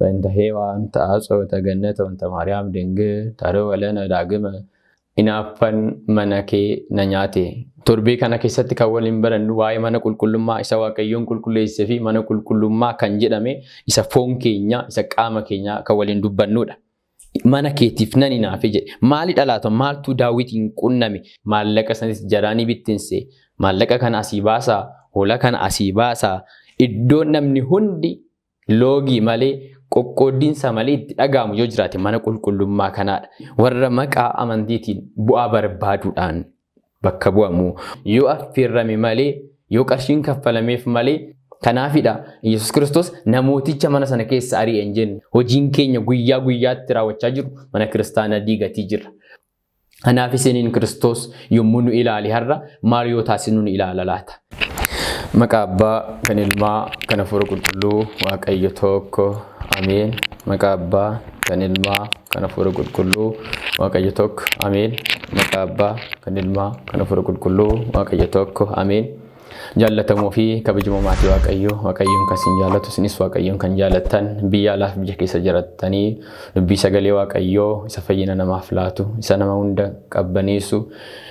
በእንተ ሔዋን ተአጽወ ገነተ ወእንተ ማርያም ድንግል ታርኅወ ለነ ዳግመ Hinaaffaan mana kee na nyaate. Torbee kana keessatti kan waliin barannu waa'ee mana qulqullummaa isa Waaqayyoon qulqulleessee fi mana qulqullummaa kan jedhame isa foon keenya isa qaama keenya kan waliin dubbannudha. Mana keetiif nan hinaafe jedhe. Maali laata? Maaltu Daawitiin qunname? Maallaqa sanis jaraanii bittinse. Maallaqa kana asii baasaa, hoolaa kana asii baasaa. Iddoo namni hundi loogii malee qoqqooddiinsa malee itti dhaga'amu yoo jiraate mana qulqullummaa kanaadha. Warra maqaa amantiitiin bu'aa barbaaduudhaan bakka bu'amu yoo affeerrame malee yoo qarshiin kaffalameef malee kanaafidha Yesuus Kiristoos namooticha mana sana keessa ari'e hin jenne. Hojiin keenya guyyaa guyyaatti raawwachaa jiru mana kiristaanaa diigatii jira. Kanaaf isiniin Kiristoos yommuu nu ilaale har'a maal yoo taasisnu nu ilaala laata? Maqaa Abbaa kan Ilmaa kan Hafuura Qulqulluu Waaqayyo tokko Ameen. Maqaa Abbaa kan Ilmaa kan Hafuura Qulqulluu Waaqayyo tokko Ameen. Maqaa Abbaa kan Ilmaa kan Hafuura Qulqulluu Waaqayyo tokko Ameen. Jaallatamoo fi kabajamoo maatii Waaqayyoo, Waaqayyoon kan isin jaallatu, isinis Waaqayyoon kan jaallattan, biyya alaaf biyya keessa jirattanii dubbii sagalee Waaqayyoo isa fayyina namaaf laatu, isa nama hunda qabbaneessu,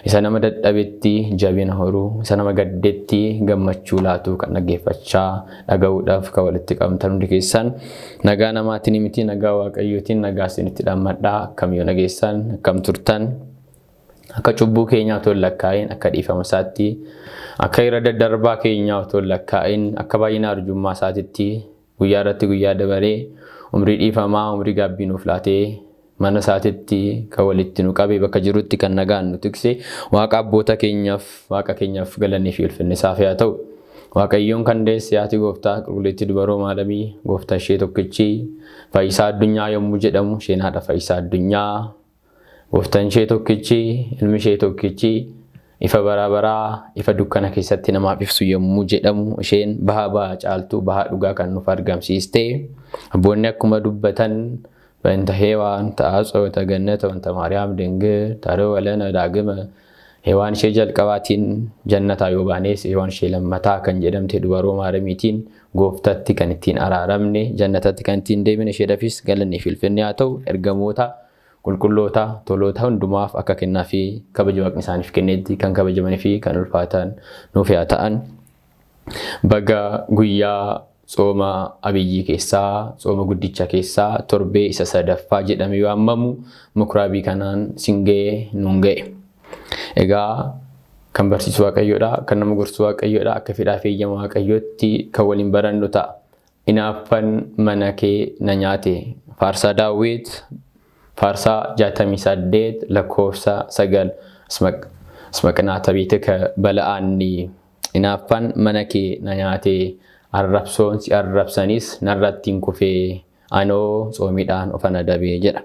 isa nama dadhabetti jabina horuu, isa nama gaddetti gammachuu laatu kan dhaggeeffachaa dhaga'uudhaaf kan walitti qabamtan hundi keessan nagaa namaatiin miti, nagaa Waaqayyootiin nagaa isinitti dhaammadhaa. Akkam yoo nageessan, akkam turtan? Akka cubbuu keenyaa otoo hin lakkaa'in akka dhiifama isaatti, akka irra daddarbaa keenyaa otoo hin lakkaa'in akka baay'ina arjummaa isaatitti guyyaa irratti guyyaa dabalee umrii dhiifamaa, umrii gaabbii nuuf laatee mana isaatitti kan walitti nu qabe, bakka jirutti kan nagaan nu tikse Waaqa abboota keenyaaf, Waaqa keenyaaf galannii fi ulfinni isaaf haa ta'u. Waaqayyoon kan deesse haati gooftaa qulqulleettii dubaroo Maadamii gooftaa ishee tokkichi fayyisaa addunyaa yommuu jedhamu isheen haadha fayyisaa addunyaa, gooftaan ishee tokkichi, ilmi ishee tokkichi ifa baraa baraa, ifa dukkana keessatti namaaf ibsu yommuu jedhamu isheen baha baha caaltuu, baha dhugaa kan nuuf argamsiiste, abboonni akkuma dubbatan በእንተ ሔዋን ተአጽወተ ገነተ ወእንተ ማርያም ድንግል ታርኅወ ለነ ዳግመ Hewaan ishee jalqabaatiin jannataa yoo baanes, Hewaan ishee lammataa kan jedhamte dubaroo Maaramiitiin gooftatti kan ittiin araaramne, jannatatti kan ittiin deemine isheedhaafis galannii fi ulfinni haa ta'u. Ergamoota, qulqulloota, toloota hundumaaf akka kennaa fi kabaja Waaqni isaaniif kennetti kan kabajamanii fi kan ulfaatan nuuf haa ta'an. Baga guyyaa tsooma Abiyyii keessaa, tsooma guddicha keessaa torbee isa sadaffaa jedhamee waamamu mukuraabii kanaan sin ga'e, nuun ga'e. Egaa kan barsiisu Waaqayyoodha, kan nama gorsu Waaqayyoodha, akka fedhaa fi eeyyama Waaqayyootti kan waliin barannu ta'a. Hinaaffaan mana kee na nyaate. Faarsaa Daawit, Faarsaa 68 lakkoofsa 9. እስመ ቅንዓተ ቤትከ በልዓኒ. Hinaaffaan mana kee na nyaate, arrabsoon si arrabsanis narratti hin kufee, anoo tsoomiidhaan ofan adabee jedha.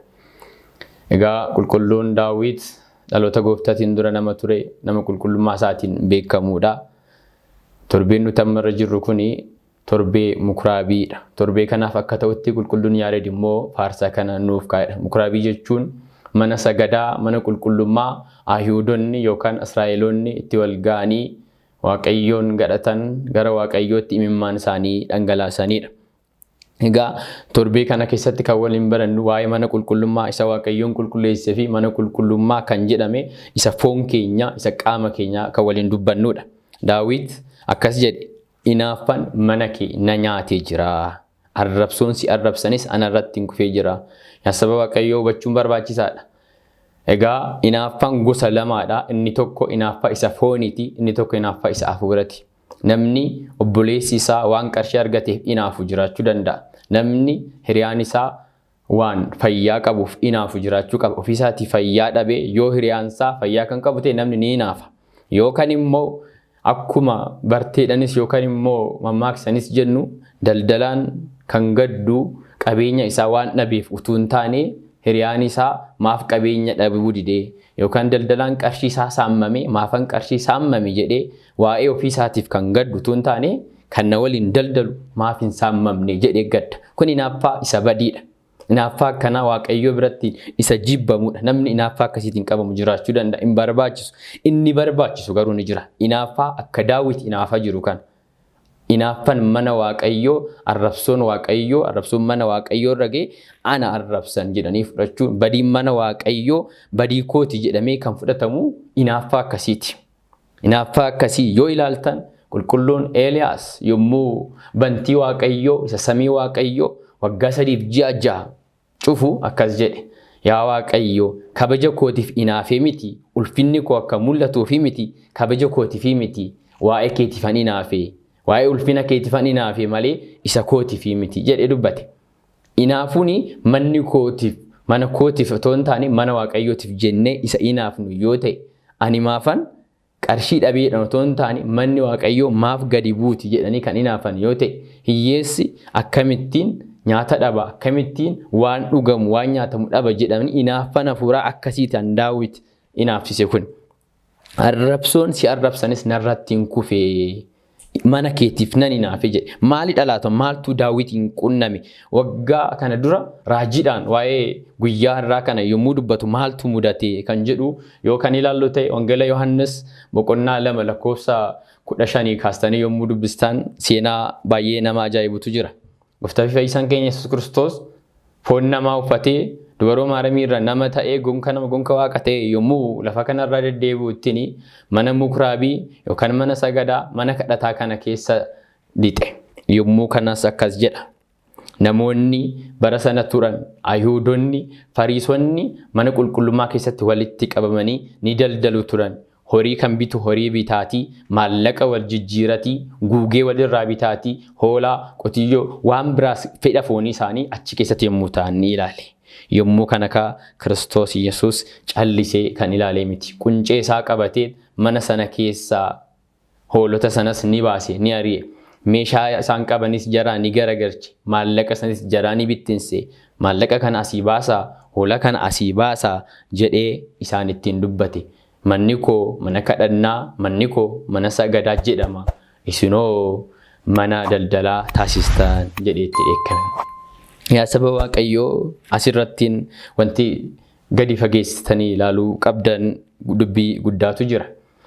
Egaa qulqulluun Daawit dhaloota gooftaatiin dura nama ture, nama qulqullummaa isaatiin beekamuudha. Torbeen nuti amma irra jirru kuni torbee mukuraabiidha. Torbee kanaaf akka ta'utti qulqulluun Yaared immoo faarsaa kana nuuf kaa'edha. Mukuraabii jechuun mana sagadaa, mana qulqullummaa Ayihuudonni yookaan Israa'eloonni itti wal ga'anii Waaqayyoon kadhatan, gara Waaqayyootti imimmaan isaanii dhangalaasanidha. Egaa torbee kana keessatti kan waliin barannu waa'ee mana qulqullummaa isa Waaqayyoon qulqulleessee fi mana qulqullummaa kan jedhame isa foon keenya, isa qaama keenya kan waliin dubbannudha. Daawit akkas jedhe: "Hinaaffaan mana kee na nyaatee jira. Arrabsoon si arrabsanis anarratti hin kufee jira." Yaa saba Waaqayyoo, hubachuun barbaachisaadha. Egaa hinaaffaan gosa lamaadha. Inni tokko hinaaffaa isa fooniiti, inni tokko hinaaffaa isa hafuurati. Namni obboleessi isaa waan qarshii argateef hinaafu jiraachuu danda'a. Namni hiriyaan isaa waan fayyaa qabuuf hinaafu jiraachuu qaba. Ofiisaatii fayyaa dhabee yoo hiriyaan isaa fayyaa kan qabu ta'e namni ni hinaafa. Yookaan immoo akkuma barteedhanis yookaan immoo mammaaksanis jennu, daldalaan kan gaddu qabeenya isaa waan dhabeef utuu hin taane, hiriyaan isaa maaf qabeenya dhabuu didee, yookaan daldalaan qarshii isaa saammame maafan qarshii saammame jedhee waa'ee ofii isaatiif kan gaddu utuu hin taane, kan na waliin daldalu maaf hin saammamne jedhee gadda. Kun hinaaffaa isa badiidha. Hinaaffaa akkanaa Waaqayyoo biratti isa jibbamudha. Namni hinaaffaa akkasiitiin qabamu jiraachuu danda'a. Hin barbaachisu. Inni barbaachisu garuu ni jira. Hinaaffaa akka Daawit hinaafaa jiru kana. Inaaffan mana Waaqayyoo, arrabsoon Waaqayyoo, arrabsoon mana Waaqayyoo irra ga'e ana arrabsan jedhanii fudhachuun, badiin mana Waaqayyoo badii kooti jedhamee kan fudhatamu inaaffaa akkasiiti. Inaaffaa akkasii yoo ilaaltan, qulqulluun Eeliyaas yommuu bantii Waaqayyoo isa samii Waaqayyoo waggaa 3 fi ji'a 6 cufu akkas jedhe. "Yaa Waaqayyo, kabaja kootiif inaafee miti, ulfinni koo akka mul'atuufi miti, kabaja kootiifi miti, waa'ee keetiifan inaafee, waa'ee ulfina keetiifan inaafee malee isa kootiifi miti" jedhee dubbate. Inaafuun manni kootiif, mana kootiif otoo hin taane mana Waaqayyootiif jennee isa inaafnu yoo ta'e, ani maafan qarshii dhabeedhaan otoo hin taane manni Waaqayyoo maaf gadi buuti jedhanii kan inaafan yoo ta'e, hiyyeessi akkamittiin nyaata dhaba, akkamittiin waan dhugamu, waan nyaatamu dhaba jedhanii inaaffan hafuuraa akkasii tan Daawit inaafsise kun. Arrabsoon si arrabsanis narratti hin kufee, mana keetiif nan inaafe jedhe. Maali dhalaata? Maaltu Daawitiin qunname? Waggaa kana dura raajiidhaan waa'ee guyyaa har'aa kana yommuu dubbatu maaltu mudate kan jedhu yoo kan ilaallu ta'e, Wangeela Yohaannis boqonnaa 2 lakkoofsa 15 kaastanii yommuu dubbistan seenaa baay'ee nama ajaa'ibutu jira. Gooftaa fi Fayyisaan keenya Yesuus Kiristoos foon namaa uffatee dubaroo Maaramii irra nama ta'ee, gonka nama gonka Waaqa ta'e, yommuu lafa kanarra deddeebi'uttiin mana mukraabii yookaan mana sagadaa, mana kadhataa kana keessa lixe. Yommuu kanas akkas jedha. Namoonni bara sana turan, Ayihuudonni, Fariisonni mana qulqullummaa keessatti walitti qabamanii ni daldalu turan. Horii kan bitu horii bitaatii, maallaqa wal jijjiiratii, guugee walirraa bitaatii, hoolaa, qotiyyoo, waan biraas fedha foonii isaanii achi keessatti yommuu ta'an ni ilaale. Yommuu kana kaa Kiristoos Yesuus callisee kan ilaalee miti. Quncee isaa qabatee mana sana keessaa hoolota sanas ni baase, ni ari'e. Meeshaa isaan qabanis jaraa ni garagalche. Maallaqa sanis jaraa ni bittinse. "Maallaqa kana asii baasaa, hoolaa kana asii baasaa" jedhee isaan ittiin dubbate. "Manni koo mana kadhannaa, manni koo mana sagadaa jedhama. Isinoo mana daldalaa taasistan" jedhee itti dheekkame. Yaa saba Waaqayyoo, asirrattiin wanti gadi fageessitanii ilaaluu qabdan dubbii guddaatu jira.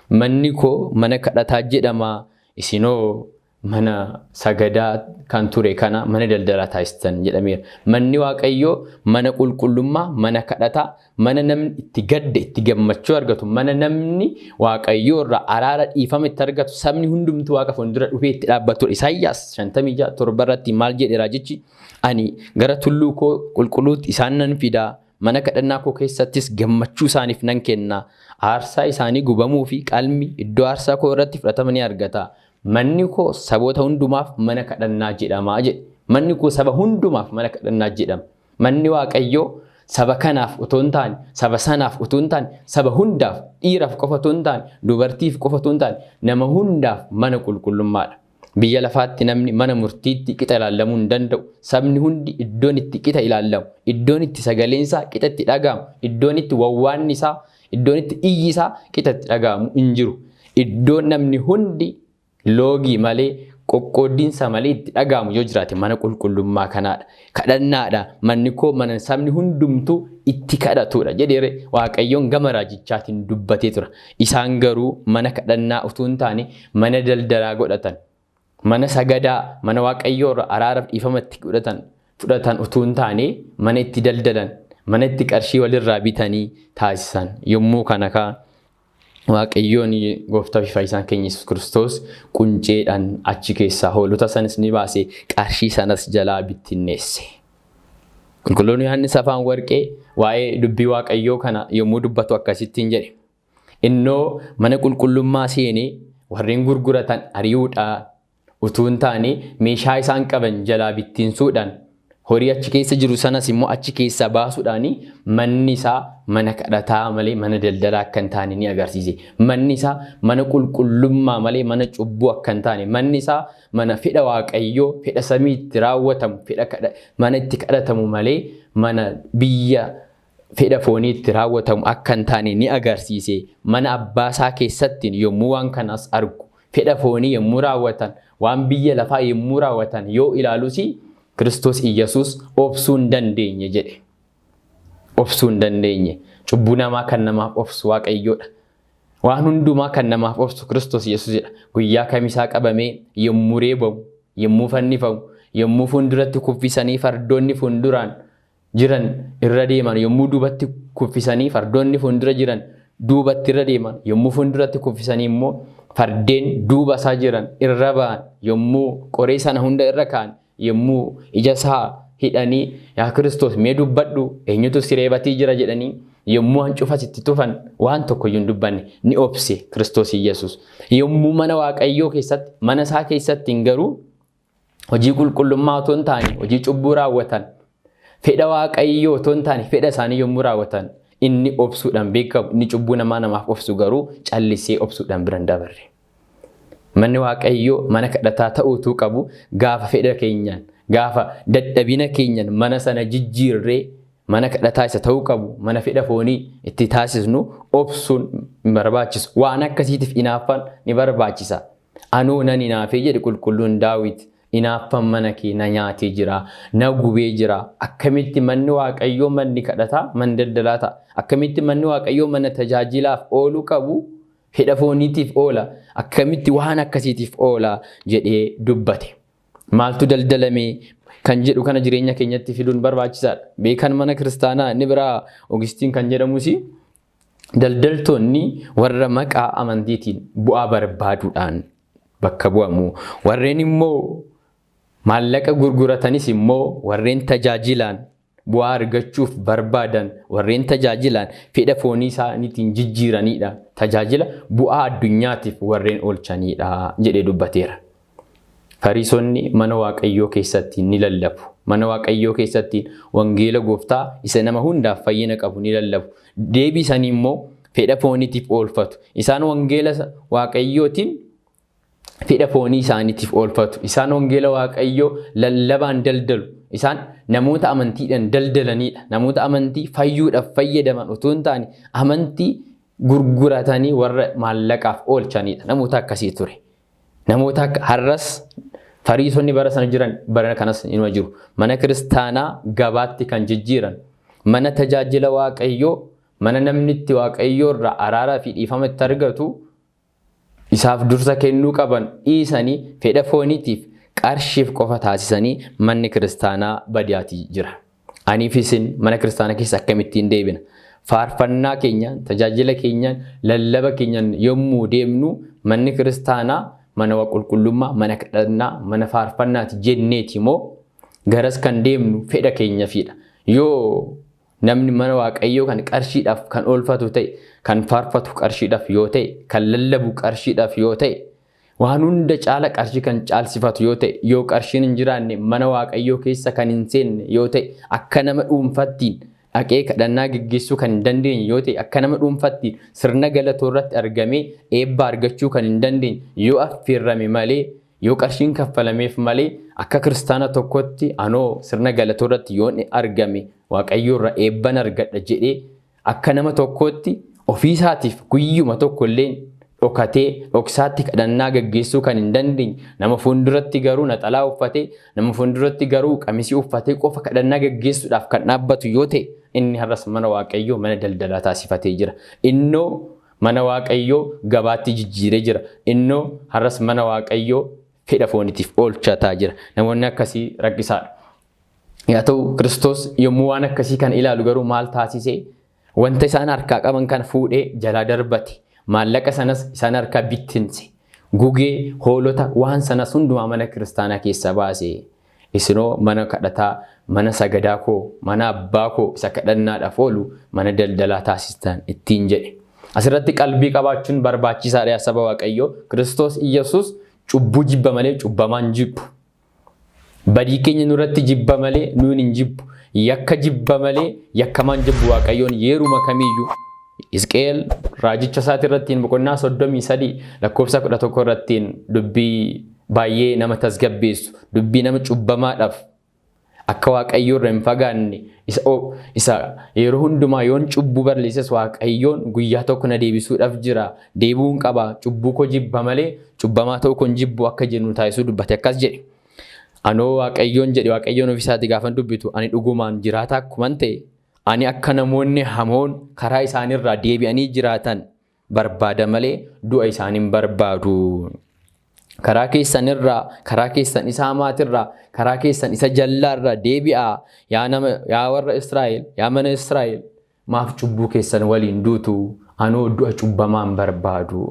"Manni koo mana kadhataa jedhama. Isinoo mana sagadaa kan ture kana mana daldalaa taasistan" jedhameera. Manni Waaqayyoo mana qulqullummaa, mana kadhataa, mana namni itti gadde itti gammachuu argatu, mana namni Waaqayyoo irraa araara dhiifama itti argatu, sabni hundumtuu Waaqa fuuldura dhufee itti dhaabbatudha. Isaayyaas 56:7 irratti maal jedhe raajichi? "Ani gara tulluu koo qulqulluutti isaan nan fidaa. Mana kadhannaa koo keessattis gammachuu isaaniif nan kenna. Aarsaa isaanii gubamuu fi qalmi iddoo aarsaa koo irratti fudhatama ni argata. Manni koo saboota hundumaaf mana kadhannaa jedhama" jedhe. Manni koo saba hundumaaf mana kadhannaa jedhama. Manni Waaqayyoo saba kanaaf otoo hin taane, saba sanaaf otoo hin taane, saba hundaaf, dhiiraaf qofa otoo hin taane, dubartiif qofa otoo hin taane, nama hundaaf mana qulqullummaadha. Biyya lafaatti namni mana murtiitti qixa ilaallamuu hin danda'u. Sabni hundi iddoon itti qixa ilaallamu, iddoon itti sagaleen isaa qixa itti dhaga'amu, iddoon itti wawwaanni isaa, iddoon itti iyyi isaa qixa itti dhaga'amu hin jiru. Iddoon namni hundi loogii malee, qoqqooddiinsa malee itti dhaga'amu yoo jiraate mana qulqullummaa kanaadha. Kadhannaadha. "Manni koo mana sabni hundumtuu itti kadhatudha" jedhee Waaqayyoon gama raajichaatiin dubbatee tura. Isaan garuu mana kadhannaa utuu hin taane mana daldalaa godhatan. Mana sagadaa, mana Waaqayyoo irraa araaraaf dhiifama itti fudhatan utuu hin taane mana itti daldalan, mana itti qarshii walirraa bitanii taasisan. Yommuu kana kaa Waaqayyoon gooftaa fi fayyisaan keenya Yesuus Kiristoos qunceedhaan achi keessaa hoolota sanas ni baase, qarshii sanas jalaa bittinneesse. Qulqulluun Yohaannis afaan warqee waa'ee dubbii Waaqayyoo kana yommuu dubbatu akkasittiin jedhe. Innoo mana qulqullummaa seenee warreen gurguratan ari'uudhaan utuu hin taane meeshaa isaan qaban jalaa bittinsuudhaan, horii achi keessa jiru sanas immoo achi keessaa baasuudhaan, manni isaa mana kadhataa malee mana daldalaa akka hin taane ni agarsiise. Manni isaa mana qulqullummaa malee mana cubbuu akka hin taane, manni isaa mana fedha Waaqayyoo, fedha samii itti raawwatamu, fedha mana itti kadhatamu malee mana biyya fedha foonii itti raawwatamu akka hin taane ni agarsiise. Mana abbaa isaa keessatti yommuu waan kanas argu, fedha foonii yommuu raawwatan, waan biyya lafaa yommuu raawwatan yoo ilaalus, Kiristoos Iyyasuus obsuu hin dandeenye jedhe. Obsuu hin dandeenye. Cubbuu namaa kan namaaf obsu Waaqayyoodha. Waan hundumaa kan namaaf obsu Kiristoos Yesuusidha. Guyyaa kamisaa qabamee yommuu reebamu, yommuu fannifamu, yommuu fuulduratti kuffisanii fardoonni fuulduraan jiran irra deeman, yommuu duubatti kuffisanii fardoonni fuuldura jiran duubatti irra deeman, yommuu fuulduratti kuffisanii immoo fardeen duuba isaa jiran irra ba'an, yommuu qoree sana hunda irra ka'an, yommuu ija isaa hidhanii yaa Kiristoos mee dubbadhu eenyutu si reebatii jira jedhanii yommuu hancufas itti tufan waan tokko iyyuu hin dubbanne ni obse Kiristoos Yesuus. Yommuu mana Waaqayyoo keessatti mana isaa keessatti garuu hojii qulqullummaa otoo hin taane hojii cubbuu raawwatan, fedha Waaqayyoo otoo hin taane fedha isaanii yommuu raawwatan inni obsuudhaan beekamu, inni cubbuu namaa namaaf obsu garuu callisee obsuudhaan bira hin dabarre. Manni Waaqayyoo mana kadhataa ta'uutu qabu gaafa fedha keenyaan, gaafa dadhabina keenyaan mana sana jijjiirree mana kadhataa isa ta'uu qabu, mana fedha foonii itti taasisnu obsuun hin barbaachisu. Waan akkasiitiif hinaaffaan ni barbaachisa. Anoo nan hinaafee jedhe qulqulluun Daawit. Hinaaffaan mana kee na nyaatee jira, na gubee jira. Akkamitti manni Waaqayyoo manni kadhataa, manni daldalaa ta'a? Akkamitti manni Waaqayyoo mana tajaajilaaf ooluu qabu fedha fooniitiif oola? Akkamitti waan akkasiitiif oola jedhee dubbate. Maaltu daldalame kan jedhu kana jireenya keenyatti fiduun barbaachisaadha. Beekan mana kiristaanaa inni biraa Ogistiin kan jedhamus daldaltoonni warra maqaa amantiitiin bu'aa barbaaduudhaan bakka bu'amu. Warreen immoo maallaqa gurguratanis immoo warreen tajaajilaan bu'aa argachuuf barbaadan, warreen tajaajilaan fedha foonii isaaniitiin jijjiiranidha. Tajaajila bu'aa addunyaatiif warreen oolchanidha jedhee dubbateera. Fariisonni mana Waaqayyoo keessatti ni lallabu. Mana Waaqayyoo keessatti wangeela gooftaa isa nama hundaaf fayyina qabu ni lallabu. Deebisanii immoo fedha fooniitiif oolfatu. Isaan wangeela Waaqayyootiin fedha foonii isaaniitiif oolfatu. Isaan wangeela Waaqayyoo lallabaan daldalu. Isaan namoota amantiidhaan daldalanidha. Namoota amantii fayyuudhaaf fayyadaman otoo hin taane amantii gurguratanii warra maallaqaaf oolchanidha. Namoota akkasii ture. Namoota akka har'as Fariisonni bara sana jiran bara kanas inuma jiru. Mana kiristaanaa gabaatti kan jijjiiran, mana tajaajila Waaqayyoo, mana namni itti Waaqayyoo irraa araaraa fi dhiifama itti argatu isaaf dursa kennuu qaban dhiisanii fedha fooniitiif qarshiif qofa taasisanii manni kiristaanaa badiyaatii jira. Aniif isin mana kiristaanaa keessa akkamittiin deebina? Faarfannaa keenyaan, tajaajila keenyaan, lallaba keenyaan yommuu deemnu manni kiristaanaa mana qulqullummaa, mana kadhannaa, mana faarfannaati jenneeti moo garas kan deemnu fedha keenyaafidha. Yoo namni mana Waaqayyoo kan qarshiidhaaf kan oolfatu ta'e, kan faarfatu qarshiidhaaf yoo ta'e, kan lallabu qarshiidhaaf yoo ta'e, waan hunda caala qarshii kan caalsifatu yoo ta'e, yoo qarshiin hin jiraanne mana Waaqayyoo keessa kan hin seenne yoo ta'e, akka nama dhuunfattiin dhaqee kadhannaa geggeessuu kan hin dandeenye yoo ta'e, akka nama dhuunfattiin sirna galatoo irratti argamee eebba argachuu kan hin dandeenye yoo affeerrame malee, yoo qarshiin kaffalameef malee akka kiristaana tokkotti anoo sirna galatoo irratti yoon argame Waaqayyoo irraa eebban argadha jedhee akka nama tokkootti ofiisaatiif guyyuma tokko illee dhokatee dhoksaatti kadhannaa gaggeessuu kan hin dandeenye, nama fuulduratti garuu naxalaa uffatee, nama fuulduratti garuu qamisii uffatee qofa kadhannaa gaggeessuudhaaf kan dhaabbatu yoo ta'e, inni har'as mana Waaqayyoo mana daldalaa taasifatee jira. Innoo mana Waaqayyoo gabaatti jijjiiree jira. Innoo har'as mana Waaqayyoo fedha fooniitiif oolchataa jira. Namoonni akkasii rakkisaadha. Yaa ta'u Kiristoos yommuu waan akkasii kana ilaalu garuu maal taasisee? Wanta isaan harkaa qaban kana fuudhee jalaa darbate. Maallaqa sanas isaan harkaa bittinse. Gugee, hoolota, waan sanas hundumaa mana kiristaanaa keessaa baase. Isinoo mana kadhataa, mana sagadaa koo, mana abbaa koo isa kadhannaadhaaf oolu mana daldalaa taasistan ittiin jedhe. Asirratti qalbii qabaachuun barbaachisaadha yaa saba Waaqayyoo. Kiristoos Iyyasuus cubbuu jibba malee cubbamaan jibbu. Badii keenya nurratti jibba malee nuun hin jibbu. Yakka jibba malee yakkamaan jibbu Waaqayyoon yeruma kamiiyyuu. Hisqeel raajicha isaati irrattiin boqonnaa 33 lakkoofsa 11 irrattiin dubbii baay'ee nama tasgabbeessu, dubbii nama cubbamaadhaaf akka Waaqayyoo irra hin fagaanne isa yeroo hundumaa yoon cubbuu balleesses Waaqayyoon guyyaa tokko na deebisuudhaaf jira. Deebi'uun qaba. Cubbuu koo jibba malee cubbamaa ta'uu koo hin jibbu akka jennu taasisuu dubbate akkas jedhe. Anoo Waaqayyoon jedhe, Waaqayyoon ofiisaatii gaafan dubbitu ani dhugumaan jiraataa akkuman ta'e ani akka namoonni hamoon karaa isaaniirraa deebi'anii jiraatan barbaada malee du'a isaan hin barbaadu. Karaa keessan irraa, karaa keessan isa hamaatirraa, karaa keessan isa jallaarraa deebi'aa yaa nama, yaa warra Israa'el, yaa mana Israa'el, maaf cubbuu keessan waliin duutu? Anoo du'a cubbamaa hin barbaadu.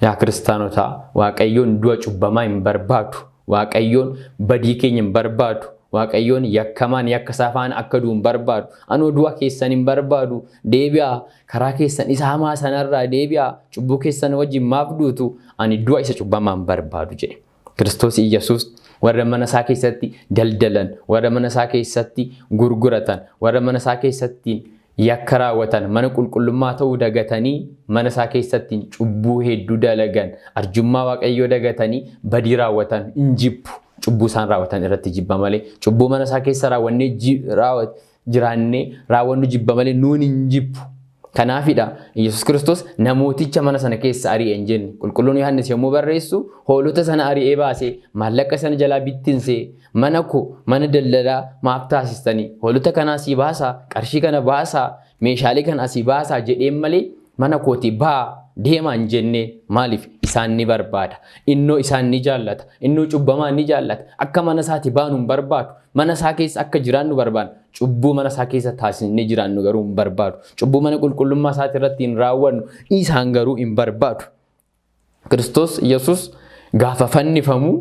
Yaa kiristaanotaa, Waaqayyoon du'a cubbamaa hin barbaadu. Waaqayyoon badii keenya hin barbaadu. Waaqayyoon yakkamaan yakka isaa faana akka du'u hin barbaadu. Anoo du'a keessan hin barbaadu. Deebi'aa, karaa keessan isa hamaa sanarraa deebi'aa, cubbuu keessan wajjin maaf duutu? Ani du'a isa cubbamaa hin barbaadu jedhe. Kiristoos Iyyasuus warra mana isaa keessatti daldalan, warra mana isaa keessatti gurguratan, warra mana isaa keessatti yakka raawwatan, mana qulqullummaa ta'uu dagatanii mana isaa keessatti cubbuu hedduu dalagan, arjummaa Waaqayyoo dagatanii badii raawwatan hin jibbu. Cubbuu isaan raawwatan irratti jibba malee, cubbuu mana isaa keessa raawwannee jiraannee raawwannu jibba malee nuun hin jibbu. Kanaafidha Yesuus Kiristoos namooticha mana sana keessa ari'e hin jenne. Qulqulluun Yohaannis yommuu barreessu hoolota sana ari'ee baasee, maallaqa sana jalaa bittinsee, mana koo mana daldalaa maaf taasistanii, hoolota kana asii baasaa, qarshii kana baasaa, meeshaalee kana asii baasaa jedheen malee mana kootii baa deemaa hin jenne. Maaliif? Isaan ni barbaada. Innoo isaan ni jaallata. Innoo cubbamaa ni jaallata. Akka mana isaatii baanu hin barbaadu. Mana isaa keessa akka jiraannu barbaada. Cubbuu mana isaa keessa taasisnee jiraannu garuu hin barbaadu. Cubbuu mana qulqullummaa isaatii irratti hin raawwannu isaan garuu hin barbaadu. Kiristoos Yesuus gaafa fannifamu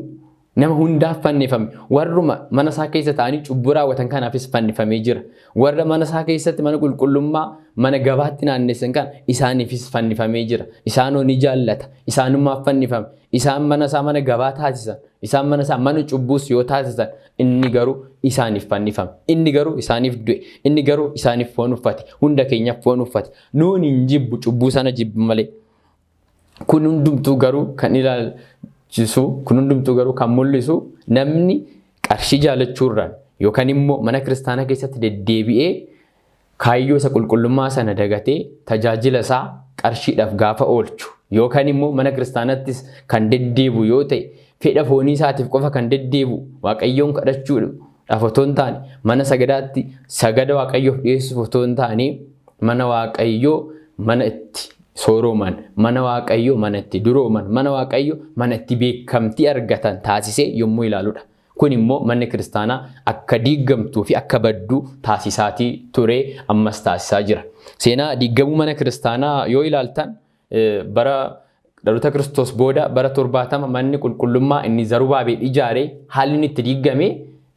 nama hundaaf fannifame. Warruma mana isaa keessa ta'anii cubbuu raawwatan kanaafis fannifamee jira. Warra mana isaa keessatti mana qulqullummaa mana gabaatti naannessan kana isaaniifis fannifamee jira. Isaanoo ni jaallata. Isaanummaaf fannifame. Isaan mana isaa mana gabaa taasisan. Isaan mana isaa mana cubbuus yoo taasisan inni garuu isaaniif fannifame. Inni garuu isaaniif du'e. Inni garuu isaaniif foon uffate. Hunda keenyaaf foon uffate. Nuun hin jibbu, cubbuu sana jibbu malee. Kun hundumtuu garuu kan ilaalchisu, kun hundumtuu garuu kan mul'isu, namni qarshii jaalachuurraan yookaan immoo mana kiristaanaa keessatti deddeebi'ee kaayyoo isa qulqullummaa sana dagatee tajaajila isaa qarshiidhaaf gaafa oolchu, yookaan immoo mana kiristaanattis kan deddeebu yoo ta'e fedha foonii isaatiif qofa kan deddeebu, Waaqayyoon kadhachuudhaaf otoo hin taane, mana sagadaatti sagada Waaqayyoof dhiyeessuuf otoo hin taane, mana Waaqayyoo mana itti sooroman, mana Waaqayyoo mana itti durooman, mana Waaqayyoo mana itti beekamtii argatan taasisee yommuu ilaaludha. Kun immoo manni kiristaanaa akka diigamtuu fi akka badduu taasisaatii ture, ammas taasisaa jira. Seenaa diigamuu mana kiristaanaa yoo ilaaltan, bara dhaloota Kiristoos booda bara 70 manni qulqullummaa inni Zarubaabel ijaare haalli inni itti diigame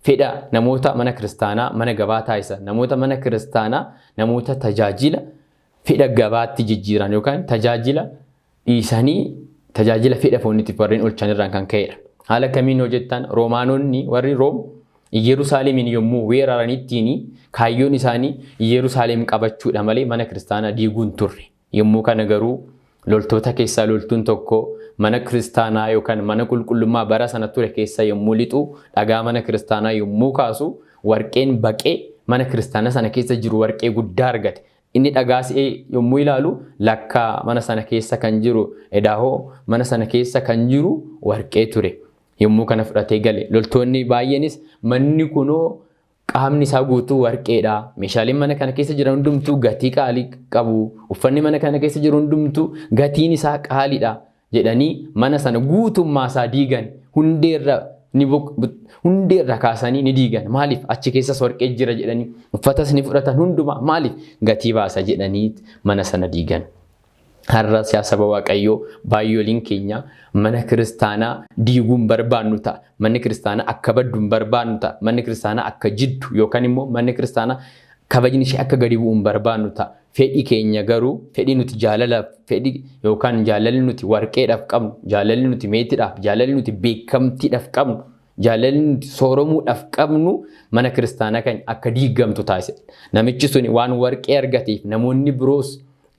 fedha namoota mana kiristaanaa mana gabaa taasisan, namoota mana kiristaanaa namoota tajaajila fedha gabaatti jijjiiran yookaan tajaajila dhiisanii tajaajila fedha fooniitiif warreen oolchan irraan kan ka'edha. Haala kamiin hojjettan? Roomaanonni, warri Room, Yerusaalemiin yommuu weeraranittiin kaayyoon isaanii Yerusaalem qabachuudha malee mana kiristaanaa diiguu hin turre. Yommuu kana garuu loltoota keessaa loltuun tokko mana kiristaanaa yookaan mana qulqullummaa bara sana ture keessa yommuu lixu, dhagaa mana kiristaanaa yommuu kaasu, warqeen baqee mana kiristaanaa sana keessa jiru warqee guddaa argate. Inni dhagaa si'ee yommuu ilaalu, lakkaa mana sana keessa kan jiru edaahoo mana sana keessa kan jiru warqee ture. Yommuu kana fudhatee gale, loltoonni baay'eenis manni kunoo qaamni isaa guutuu warqeedha. Meeshaaleen mana kana keessa jiran hundumtuu gatii qaalii qabu. Uffanni mana kana keessa jiru hundumtuu gatiin isaa qaaliidha jedhanii mana sana guutummaa isaa diigan. Hundeerra kaasanii ni diigan. Maaliif? Achi keessas warqee jira jedhanii, uffatas ni fudhatan hundumaa. Maaliif? Gatii baasa jedhanii mana sana diigan. Har'a siyaasa saba Waaqayyoo, baay'ooliin keenya mana kiristaanaa diiguu hin barbaannu ta'a. Manni kiristaanaa akka baddu hin barbaannu ta'a. Manni kiristaanaa akka jiddu yookaan immoo manni kiristaanaa kabajni ishee akka gadi bu'u hin barbaannu ta'a. Fedhi keenya garuu, fedhi nuti jaalalaaf, fedhi yookaan jaalalli nuti warqeedhaaf qabnu, jaalalli nuti meetiidhaaf, jaalalli nuti beekamtiidhaaf qabnu, jaalalli nuti sooromuudhaaf qabnu mana kiristaanaa keenya akka diigamtu taasise. Namichi suni waan warqee argateef namoonni biroos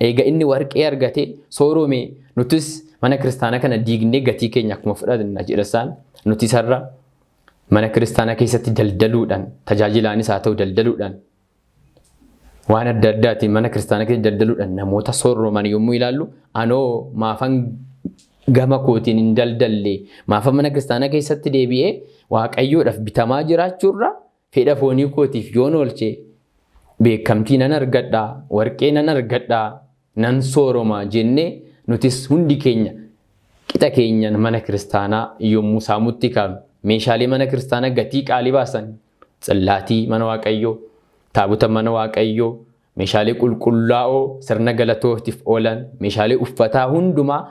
eega inni warqee argate soorome, nutis mana kiristaanaa kana diignee gatii keenya akkuma fudhanna jedha isaan. Nuti isarra mana kiristaanaa keessatti daldaluudhaan, tajaajilaanis haa ta'u daldaluudhaan, waan adda addaatiin mana kiristaanaa keessatti daldaluudhaan namoota sooroman yommuu ilaallu, anoo maafan gama kootiin hin daldalle, maafan mana kiristaanaa keessatti deebi'ee Waaqayyoodhaaf bitamaa jiraachuurra fedha foonii kootiif yoon oolche beekamtii nan argadha, warqee nan argadha, nan sooroma jennee Nutis hundi keenya qixa keenyan mana kiristaanaa yommuu saamutti kaanu meeshaalee mana kiristaanaa gatii qaalii baasan, tsillaatii mana Waaqayyoo, taabota mana Waaqayyoo, meeshaalee qulqullaa'oo sirna galatootiif oolan, meeshaalee uffataa hundumaa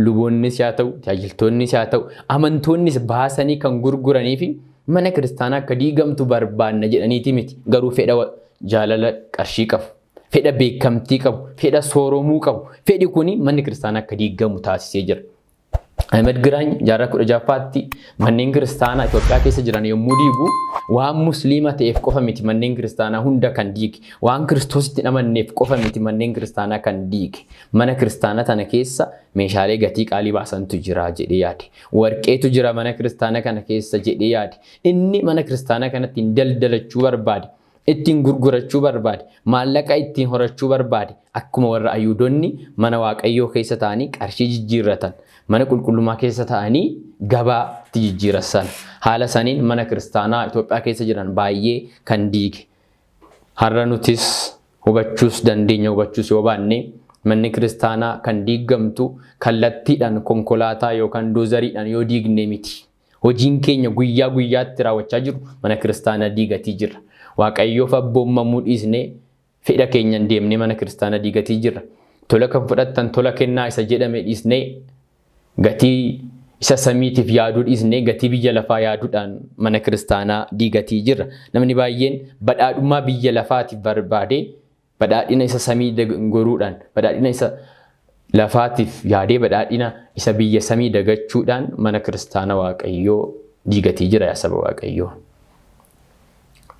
luboonnis haa ta'u, tajaajiltoonnis haa ta'u, amantoonnis baasanii kan gurguranii fi mana kiristaanaa akka diigamtu barbaanna jedhaniiti miti. Garuu fedha jaalala qarshii qabu, fedha beekamtii qabu, fedha sooromuu qabu. Fedhi kuni manni kiristaanaa akka diigamu taasisee jira. Ahmed Giraany jaarraa 16ffaatti manneen kiristaanaa Itoophiyaa keessa jiran yommuu diigu waan musliima ta'eef qofa miti manneen kiristaanaa hunda kan diige. Waan Kiristoositti hin amanneef qofa miti manneen kiristaanaa kan diige. Mana kiristaanaa tana keessa meeshaalee gatii qaalii baasantu jira jedhee yaade. Warqeetu jira mana kiristaanaa kana keessa jedhee yaade. Inni mana kiristaanaa kanatti daldalachuu barbaade. Ittiin gurgurachuu barbaade, maallaqa ittiin horachuu barbaade, akkuma warra Ayuudonni mana Waaqayyoo keessa ta'anii qarshii jijjiirratan, mana qulqullummaa keessa ta'anii gabaatti jijjiirassan. Haala saniin mana kiristaanaa Itoophiyaa keessa jiran baay'ee kan diige. Har'a nutis hubachuus dandeenya, hubachuus yoo baanne manni kiristaanaa kan diigamtu kallattiidhaan konkolaataa yookaan doozariidhaan yoo diigne miti. Hojiin keenya guyyaa guyyaatti raawwachaa jiru mana kiristaanaa diigatii jirra. Waaqayyoof abboommamuu dhiisnee fedha keenyan deemnee mana kiristaanaa diigatii jirra. Tola kan fudhattan tola kennaa isa jedhame dhiisnee, gatii isa samiitiif yaaduu dhiisnee gatii biyya lafaa yaaduudhaan mana kiristaanaa diigatii jirra. Namni baay'een badhaadhummaa biyya lafaatiif barbaadee badhaadhina isa samii goruudhaan, badhaadhina isa lafaatiif yaadee badhaadhina isa biyya samii dagachuudhaan mana kiristaana Waaqayyoo diigatii jira yaa saba Waaqayyoo.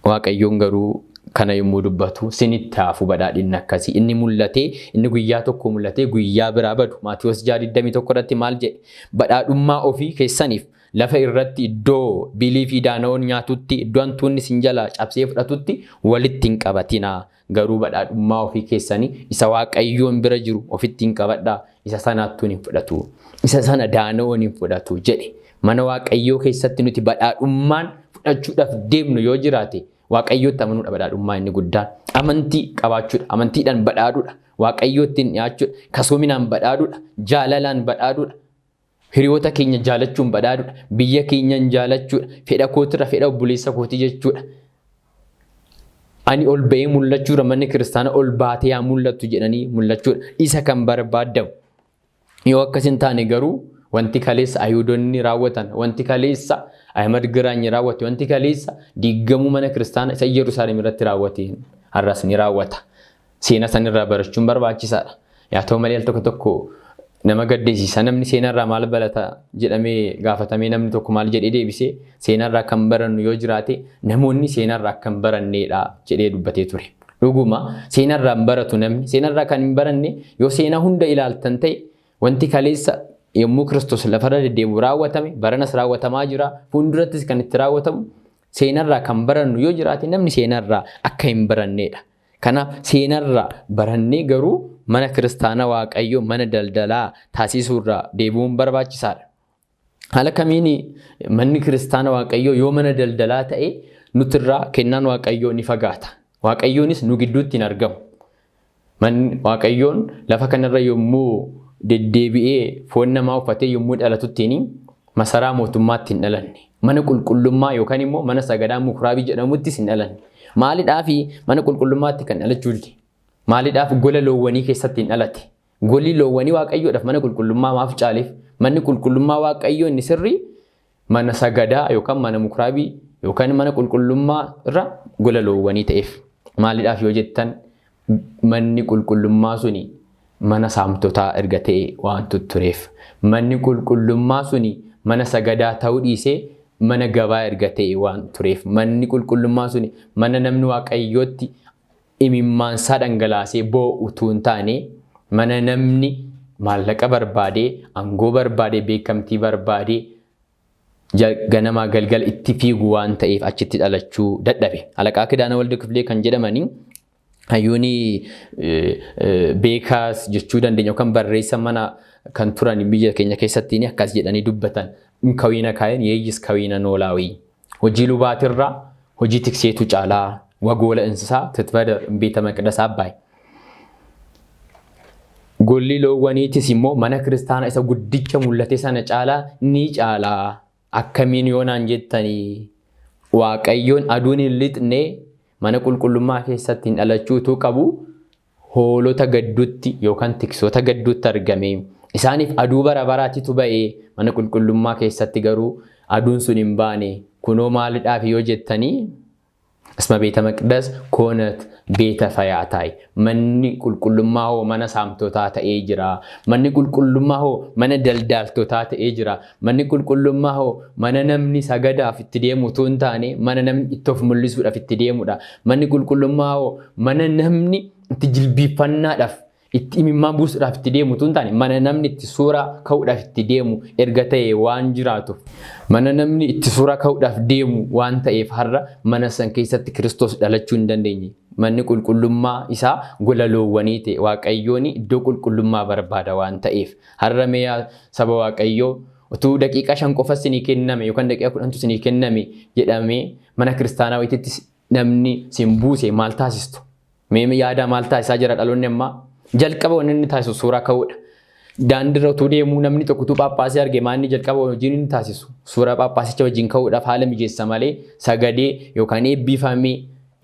Waaqayyoon garuu kana yommuu dubbatu sinitti haafu badhaadhinni akkasii. Inni mul'atee, inni guyyaa tokko mul'atee guyyaa biraa badu. Maatiyoos 6:21 irratti maal jedhe? Badhaadhummaa ofii keessaniif lafa irratti iddoo bilii fi daana'oon nyaatutti, iddoo hantuunni isin jalaa cabsee fudhatutti walitti hin qabatinaa. Garuu badhaadhummaa ofii keessanii isa Waaqayyoon bira jiru ofitti hin qabadhaa, isa sanaattuun hin fudhatu, isa sana daana'oon hin fudhatu jedhe. Mana Waaqayyoo keessatti nuti badhaadhummaan fudhachuudhaaf deemnu yoo jiraate Waaqayyootti amanuudha badhaadhummaa inni guddaan. Amantii qabaachuudha, amantiidhaan badhaadhuudha, Waaqayyootti hin dhiyaachuudha, kasoominaan badhaadhuudha, jaalalaan badhaadhuudha. Hiriyoota keenya jaalachuun badhaadhuudha, biyya keenyan jaalachuudha, fedha kootirra fedha obboleessa kootii jechuudha. Ani ol ba'ee mul'achuudha, manni kiristaana ol baatee haa mul'attu jedhanii mul'achuudha. Isa kan barbaadamu. Yoo akkas hin taane garuu wanti kaleessa Ayuudonni raawwatan, wanti kaleessa Ahmad Giraany raawwate, wanti kaleessa diigamuu mana kiristaana isa Yerusaalem irratti raawwate har'as ni raawwata. Seenaa sanirraa barachuun barbaachisaadha. Yaa ta'u malee al tokko tokko nama gaddisiisa. Namni seenarraa maal barata jedhamee gaafatamee namni tokko maal jedhee deebisee, seenarraa kan barannu yoo jiraate namoonni seenarraa akka hin baranneedha jedhee dubbatee ture. Dhuguma seenarraa hin baratu namni. Seenarraa kan hin baranne yoo seenaa hunda ilaaltan ta'e wanti kaleessa yommuu Kiristoos lafarra deddeebi'u raawwatame baranas raawwatamaa jira. Fuuldurattis kan itti raawwatamu seenarraa kan barannu yoo jiraate namni seenarraa akka hin baranneedha. Kanaaf seenarraa barannee garuu mana kiristaana Waaqayyoo mana daldalaa taasisuurraa deebi'uun barbaachisaadha. Haala kamiin manni kiristaana Waaqayyoo yoo mana daldalaa ta'e nutirraa kennaan Waaqayyoo ni fagaata. Waaqayyoonis nu gidduutti hin argamu. Manni Waaqayyoon lafa kanarra yommuu deddeebi'ee foon namaa uffatee yommuu dhalatuttiin masaraa mootummaatti hin dhalanne. Mana qulqullummaa yookaan immoo mana sagadaa mukraabii jedhamuttis hin dhalanne. Maalidhaaf mana qulqullummaatti kan dhalachuu dide? Maalidhaaf gola loowwanii keessatti hin dhalate? Golli loowwanii Waaqayyoodhaaf mana qulqullummaa maaf caaleef? Manni qulqullummaa Waaqayyoo inni sirrii mana sagadaa yookaan mana mukraabii yookaan mana qulqullummaa irra gola loowwanii ta'eef. Maalidhaaf yoo jettan manni qulqullummaa suni mana saamtotaa erga ta'e waan tuttureef. Manni qulqullummaa suni mana sagadaa ta'uu dhiisee mana gabaa erga ta'e waan tureef. Manni qulqullummaa suni mana namni Waaqayyootti imimmaansaa dhangalaasee boo'u utuu hin taane mana namni maallaqa barbaadee, aangoo barbaadee, beekamtii barbaadee ganamaa galgala itti fiigu waan ta'eef achitti dhalachuu dadhabe. Alaqaa Kidaana Walda Kifilee kan jedhamanii hayyoonni beekaas jechuu dandeenya yookaan barreessa mana kan turan biyya keenya keessatti akkas jedhanii dubbatan. Kawiina kaayeen yeeyyis kawiina noolaawii. Hojii lubaatirraa hojii tikseetu caalaa wagoola insisaa titbadar beeta maqdas abbaay. Golli loowwaniitis immoo mana kiristaanaa isa guddicha mul'ate sana caalaa ni caalaa. Akkamiin yoo naan jettanii Waaqayyoon aduun hin lixne mana qulqullummaa keessatti hin dhalachuutu qabu hoolota gadduutti yookaan tiksoota gadduutti argame. Isaaniif aduu bara baraatitu ba'e mana qulqullummaa keessatti garuu aduun sun hin baane. Kunoo maalidhaaf yoo jettanii Isma beeta maqdas koonat beeta fayaataay. Manni qulqullummaa hoo mana saamtotaa ta'ee jira. Manni qulqullummaa hoo mana daldaaltotaa ta'ee jira. Manni qulqullummaa hoo mana namni sagadaaf itti deemu utuu hin taane mana namni itti of mul'isuudhaaf itti deemudha. Manni qulqullummaa hoo mana namni itti jilbiiffannaadhaaf itti imimmaan buusuudhaaf itti deemu utuu hin taane mana namni itti suuraa ka'uudhaaf itti deemu erga ta'e waan jiraatuuf. Mana namni itti suuraa ka'uudhaaf deemu waan ta'eef har'a mana san keessatti Kiristoos dhalachuu hin dandeenye. Manni qulqullummaa isaa gola loowwanii ta'e Waaqayyoon iddoo qulqullummaa barbaada waan ta'eef. Har'a mee saba Waaqayyoo utuu daqiiqaa 5 qofa isinii kenname yookaan daqiiqaa 10tu isinii kenname jedhamee mana kiristaanaa wayititti namni isin buuse maal taasistu? Mee yaadaa maal taasisaa jira dhaloonni ammaa? Jalqaba wanni inni taasisu suuraa ka'uudha. Daandiirra utuu deemuu namni tokko utuu phaaphaasii arge maanni jalqaba hojiin inni taasisu suuraa phaaphaasicha wajjin ka'uudhaaf haala mijeessa malee sagadee yookaan eebbifamee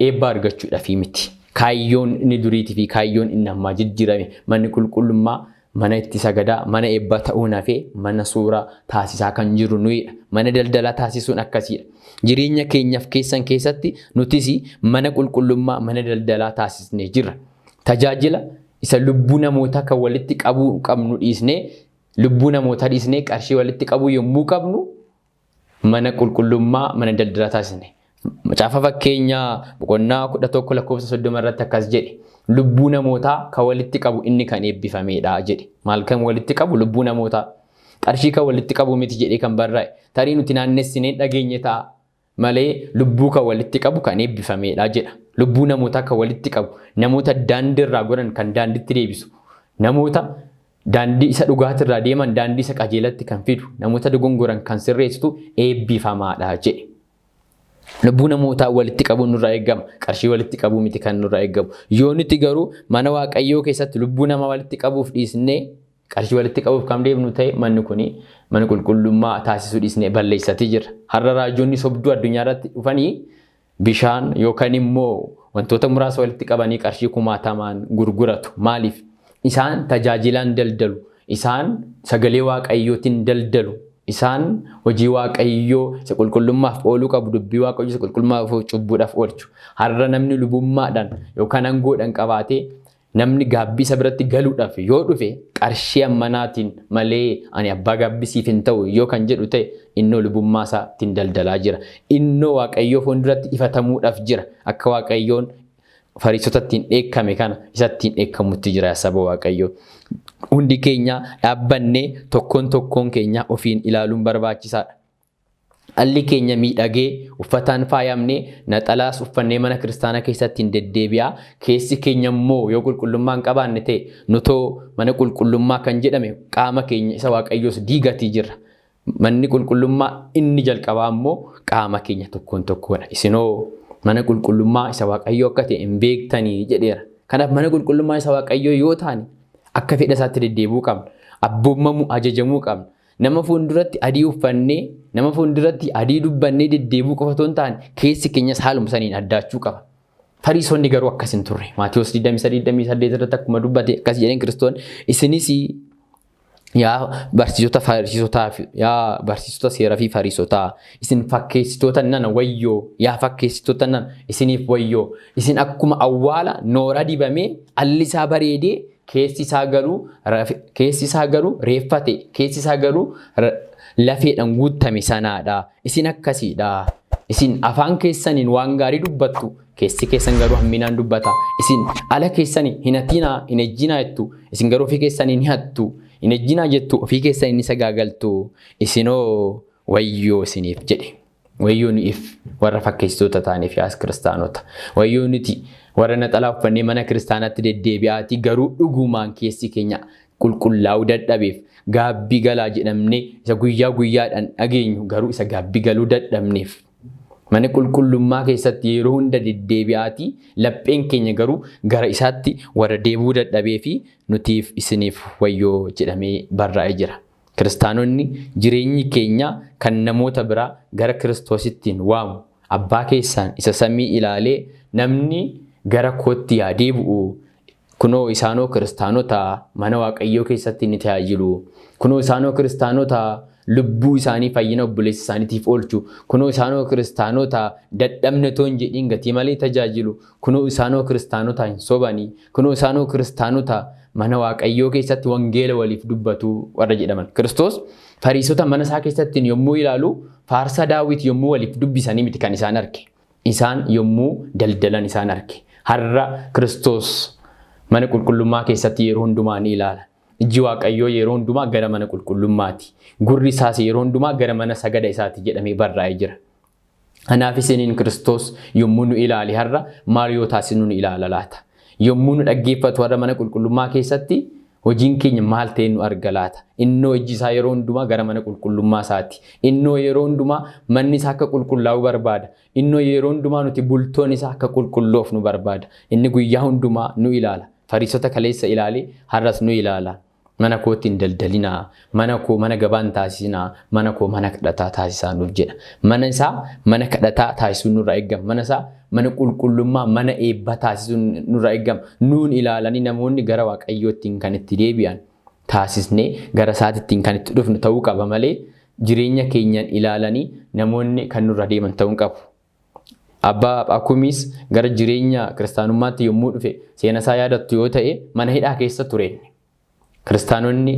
eebba argachuudhaaf miti. Kaayyoon inni duriitii fi kaayyoon inni ammaa jijjiirame manni qulqullummaa mana itti sagadaa mana eebbaa ta'uun hafee mana suuraa taasisaa kan jiru nuyidha. Mana daldalaa taasisuun akkasiidha. Jireenya keenyaaf keessan keessatti nutis mana qulqullummaa mana daldalaa taasisnee jirra. Tajaajila isa lubbuu namootaa kan walitti qabuu qabnu dhiisnee lubbuu namootaa dhiisnee qarshii walitti qabuu yommuu qabnu mana qulqullummaa mana daldalaa taasisne. Macaafa fakkeenyaa boqonnaa 11 lakkoofsa 30 irratti akkas jedhe. Lubbuu namootaa kan walitti qabu inni kan eebbifamedha jedhe. Maal kan walitti qabu? Lubbuu namootaa. Qarshii kan walitti qabu miti jedhee kan barraa'e. Tarii nuti naannessinee dhageenye ta'a malee lubbuu kan walitti qabu kan eebbifamedha jedha. Lubbuu namootaa kan walitti qabu, namoota daandiirraa goran kan daanditti deebisu, namoota daandii isa dhugaatirraa deeman daandii isa qajeelatti kan fidu, namoota dogongoran kan sirreessitu eebbifamaadha jedhe. Lubbuu namootaa walitti qabuun nurraa eegama. Qarshii walitti qabuu miti kan nurraa eegamu. Yoo nuti garuu mana Waaqayyoo keessatti lubbuu namaa walitti qabuuf dhiisnee qarshii walitti qabuuf kan deemnu ta'e manni kuni mana qulqullummaa taasisuu dhiisnee balleessatii jirra. Har'a raajonni sobduu addunyaa irratti dhufanii bishaan yookaan immoo wantoota muraasa walitti qabanii qarshii kumaatamaan gurguratu. Maaliif? Isaan tajaajilaan daldalu. Isaan sagalee Waaqayyootiin daldalu. Isaan hojii Waaqayyoo isa qulqullummaaf ooluu qabu dubbii Waaqayyoo isa qulqullummaaf cubbuudhaaf oolchu. Har'a namni lubummaadhaan yookaan aangoodhaan qabaatee namni gaabbii isa biratti galuudhaaf yoo dhufe qarshii ammanaatiin malee ani abbaa gaabbisiif hin ta'u yoo kan jedhu ta'e innoo lubummaa isaatiin daldalaa jira. Innoo Waaqayyoo fuulduratti ifatamuudhaaf jira. Akka Waaqayyoon Fariisota ittiin dheekkame kana isa ittiin dheekkamutti jira saba Waaqayyoo. Hundi keenya dhaabbannee tokkoon tokkoon keenya ofiin ilaaluun barbaachisaadha. Dhalli keenya miidhagee uffataan faayamnee naxalaas uffannee mana kiristaanaa keessatti hin deddeebi'aa. Keessi keenya immoo yoo qulqullummaa hin qabaanne ta'e nutoo mana qulqullummaa kan jedhame qaama keenya isa Waaqayyoos diigatii jirra. Manni qulqullummaa inni jalqabaa immoo qaama keenya tokkoon tokkoodha. Isinoo mana qulqullummaa isa Waaqayyoo akka ta'e hin beektanii jedheera. Kanaaf mana qulqullummaa isa Waaqayyoo yoo taane akka fedha isaatti deddeebi'uu qabna. Abboomamuu, ajajamuu qabna. Nama fuulduratti adii uffannee, nama fuulduratti adii dubbannee deddeebi'uu qofa otoo hin taane keessi keenyas haaluma saniin addaachuu qaba. Fariisonni garuu akkas hin turre. Maatiyoos 23, 28 irratti akkuma dubbate akkas jedheen Kiristoon isinis yaa barsiisota fariisotaa yaa barsiisota seeraa fi fariisotaa isin fakkeessitoota nana wayyoo, yaa fakkeessitoota nana isiniif wayyoo, isin akkuma awwaala noora dibamee alli isaa bareedee keessi isaa garuu reeffa ta'e, keessi isaa garuu lafeedhaan guutame sanaadha. Isin akkasiidha. Isin afaan keessaniin waan gaarii dubbattu, keessi keessan garuu hamminaan dubbata. Isin ala keessanii hin hatinaa, hin ejjinaa jettu, isin garuu ofii keessanii ni hattu. Hin ejjinaa jettu, ofii keessanii ni sagaagaltu. Isinoo wayyoo isiniif jedhe. Wayyoo nuuf warra fakkeessitoota ta'aniif yaas kiristaanota. Wayyoo nuti warra naxalaa uffannee mana kiristaanaatti deddeebi'aatii garuu dhugumaan keessi keenya qulqullaa'uu dadhabeef, gaabbii galaa jedhamnee isa guyyaa guyyaadhaan dhageenyu garuu isa gaabbii galuu dadhabneef. Mana qulqullummaa keessatti yeroo hunda deddeebi'aatii lapheen keenya garuu gara isaatti warra deebi'uu dadhabee fi nutiif isiniif wayyoo jedhamee barraa'ee jira. Kiristaanonni jireenyi keenya kan namoota biraa gara Kiristoosittiin waamu abbaa keessaan isa samii ilaalee namni gara kootti yaa deebi'u. Kunoo isaanoo kiristaanota mana Waaqayyoo keessatti ni tajaajilu. Kunoo isaanoo kiristaanota lubbuu isaanii fayyina obboleessa isaaniitiif oolchu. Kunoo isaanoo kiristaanota dadhabne otoo hin jedhiin gatii malee tajaajilu. Kunoo isaanoo kiristaanota hin sobanii. Kunoo isaanoo kiristaanota mana Waaqayyoo keessatti wangeela waliif dubbatu warra jedhaman. Kiristoos Fariisota mana isaa keessatti yommuu ilaalu faarsa Daawit yommuu waliif dubbisanii miti kan isaan arge. Isaan yommuu daldalan isaan arge. Har'a Kiristoos mana qulqullummaa keessatti yeroo hundumaa ni ilaala. Ijji Waaqayyoo yeroo hundumaa gara mana qulqullummaati. Gurri isaas yeroo hundumaa gara mana sagada isaati jedhamee barraa'ee jira. Kanaaf isiniin Kiristoos yommuu nu ilaale har'a maal yoo taasisnu nu ilaala laata? Yommuu nu dhaggeeffatu har'a mana qulqullummaa keessatti hojiin keenya maal ta'e nu arga laata? Innoo ijji isaa yeroo hundumaa gara mana qulqullummaa isaati. Innoo yeroo hundumaa manni isaa akka qulqullaa'u barbaada. Innoo yeroo hundumaa nuti bultoon isaa akka qulqulloof nu barbaada. Inni guyyaa hundumaa nu ilaala. Fariisota kaleessa ilaalee har'as nu ilaala. Mana kootti hin daldalinaa, mana koo mana gabaa hin taasisinaa, mana koo mana kadhataa taasisaa nuuf jedha. Mana isaa mana kadhataa taasisuun nurraa eegama. Mana isaa mana qulqullummaa, mana eebbaa taasisuun nurraa eegama. Nuun ilaalanii namoonni gara Waaqayyoottiin kan itti deebi'an taasisnee gara isaatittiin kan itti dhufnu ta'uu qaba malee jireenya keenyaan ilaalanii namoonni kan nurra deeman ta'uu hin qabu. Abbaa Phakumiis gara jireenya kiristaanummaatti yommuu dhufe seena isaa yaadattu yoo ta'e mana hidhaa keessa tureen. Kiristaanonni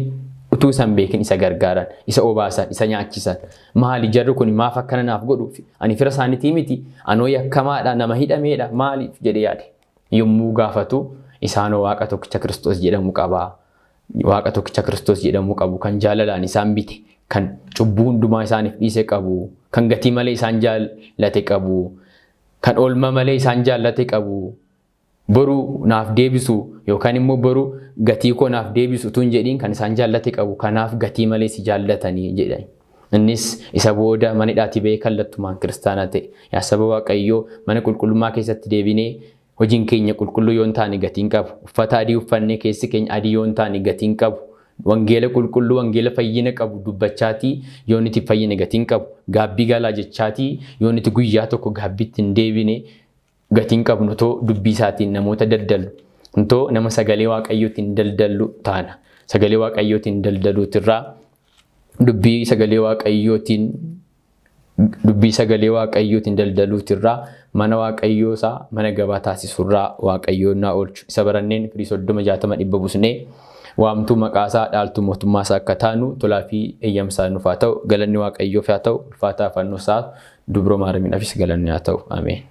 utuu isa hin beekin isa gargaaran, isa obaasan, isa nyaachisan. Maali jarri kun maaf akkana naaf godhu? Ani fira isaaniitii miti, anoo yakkamaadha, nama hidhameedha, maaliif jedhee yaade. Yommuu gaafatu isaanoo Waaqa tokkicha Kiristoos jedhamu qaba. Waaqa tokkicha Kiristoos jedhamu qabu kan jaalalaan isaan bite, kan cubbuu hundumaa isaaniif dhiise qabu, kan gatii malee isaan jaallate qabu, kan oolma malee isaan jaallate qabu. Boru naaf deebisu yookaan immoo boru gatii koo naaf deebisu utuu hin jedhiin kan isaan jaallate qabu, kanaaf gatii malee si jaallatanii jedhan. Innis isa booda mana hidhaatii ba'ee kallattumaan kiristaana ta'e. Yaa saba Waaqayyoo, mana qulqullummaa keessatti deebinee hojiin keenya qulqulluu yoo hin taane gatiin qabu. Uffata adii uffannee keessi keenya adii yoo hin taane gatiin qabu. Wangeela qulqulluu, wangeela fayyina qabu dubbachaatii yoo nuti fayyine gatiin qabu. Gaabbii galaa jechaatii yoo nuti guyyaa tokko gaabbiitti hin deebine gatiin qabnu too dubbii isaatiin namoota daldallu. Too nama sagalee Waaqayyootiin daldallu taana. Sagalee Waaqayyootiin daldaluutirraa dubbii sagalee Waaqayyootiin dubbii sagalee Waaqayyootiin daldaluutirraa mana Waaqayyoo isaa mana gabaa taasisurraa Waaqayyoon naa oolchu. Isa baranneen firii 30 60 100 busnee waamtuu maqaa isaa dhaaltuu mootummaa isaa akka taanu tolaa fi eeyyamsaa nuuf haa ta'u. Galanni Waaqayyoof haa ta'u. Ulfaataa fannoo isaa Dubroo Maariyaamiidhaafis galanni haa ta'u. Ameen.